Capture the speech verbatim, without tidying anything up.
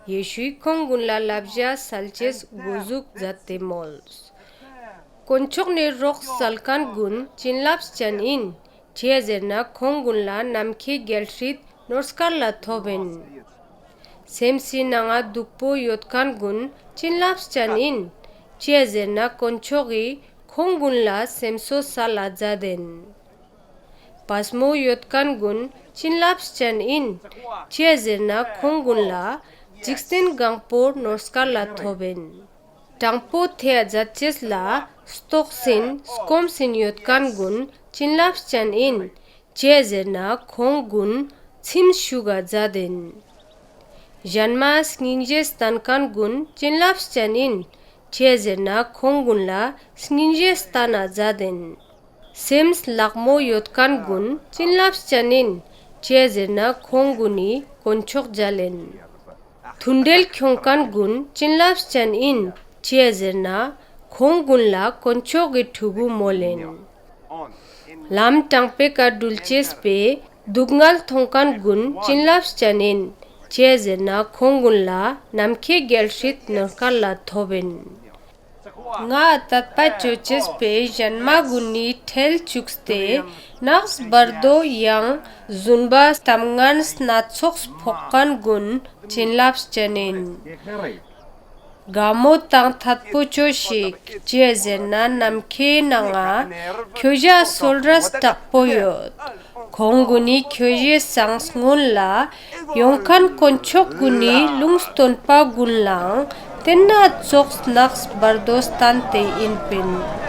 ཡེ་ཤུའི་ཁོང་གུན་ལ་ལབ་ཞ་སལ་ཅེས་གོ་ཟུག་ཛད་ཏེ་མོལས། དཀོན་མཆོག་ནེ་རོགས་སལ་ཁན་གུན་ཅིན་ལབས་ཅན་ཨིན་ཅིའ་ཟེར་ན་ཁོང་གུན་ལ་ནམ་ཁའེ་གྱལ་སྲིད་ནོར་སྐལ་ལ་ཐོབ་ཨིན། སེམས་སི་ནང་ང་དུག་པོ་ཡོད་ཁན་གུན་ཅིན་ལབས་ཅན་ཨིན་ཅིའ་ཟེར་ན་དཀོན་མཆོག་གི་ཁོང་གུན་ལ་སེམས་སོ་སལ་ལ་ཛད་ཨིན། པས་མོ་ཡོད་ཁན་གུན་ཅིན་ལབས་ཅན་ཨིན་ཅིའ་ཟེར་ན་ཁོང་གུན་ལ་ཇིག་རྟེན་གང་པོ་ནོར་སྐལ་ལ་ཐོབ་ཨིན། དྲང་པོ་ཐེའ་ཛད་ཅེས་ལ་ལྟོགས་ཨིན་སྐོམས་ཨིན་ཡོད་ཁན་གུན་ཅིན་ལབས་ཅན་ཨིན་ཅིའ་ཟེར་ན་ཁོང་གུན་ཚིམས་ཤུག་ག་ཛད་ཨིན། ཞན་མ་སྙིང་རྗེ་སྟན་ཁན་གུན་ཅིན་ལབས་ཅན་ཨིན་ཅིའ་ཟེར་ན་ཁོང་གུན་ལ་སྙིང་རྗེ་སྟན་ན་ཛད་ཨིན། སེམས་ལག་མོ་ཡོད་ཁན་གུན་ཅིན་ལབས་ཅན་ཨིན་ཅིའ་ཟེར་ན་ཁོང་གུན་ནི་དཀོན་མཆོག་ཇལ་ཨིན། ཐུན་བྲེལ་ཁྱོང་ཁན་གུན་ཅིན་ལབས་ཅན་ཨིན་ཅིའ་ཟེར་ན་ཁོང་གུན་ལ་དཀོན་མཆོག་གི་ཕྲུ་གུ་མོལ་ཨིན། ལམ་དྲང་པོའེ་ཀ་གྲུལ་ཅེས་པའེ་རྡུག་ངལ་ཐོང་ཁན་གུན་ཅིན་ལབས་ཅན་ཨིན་ཅིའ་ཟེར་ན་ཁོང་གུན་ལ་ནམ་ཁའེ་གྱལ་སྲིད་ནོར་སྐལ་ལ་ཐོབ་ཨིན། ང་ཏད་པ་ཅོ་ཅེས་པའེ་ཞན་མ་གུན་ནི་ཁྲེལ་ཅུགས་ཏེ་ནགས་བར་དོ་ཡང་ཟུན་པ་སྟམ་ངན་སྣ་ཚོགས་ཕོག་ཁན་གུན་ཅིན་ལབས་ཅན་ཨིན། གའ་མོ་དང་ཐད་པོ་ཅོས་ཤིག་ཅིའ་ཟེར་ན་ནམ་ཁའེ་ནང་ང་ཁྱོ་ཞའ་སོལ་རས་དྲག་པོ་ཡོད། ཁོང་གུན་ནི་ཁྱོ་ཞའེ་སང་སྔུན་ལ་ཡོང་ཁན་དཀོན་མཆོག་གུན་ནི་ལུང་སྟོན་པ་གུན་ལའང་ཏེན་ན་ཙོགས་ནགས་བར་དོ་སྟན་ཏེ་ཨིན་པིན།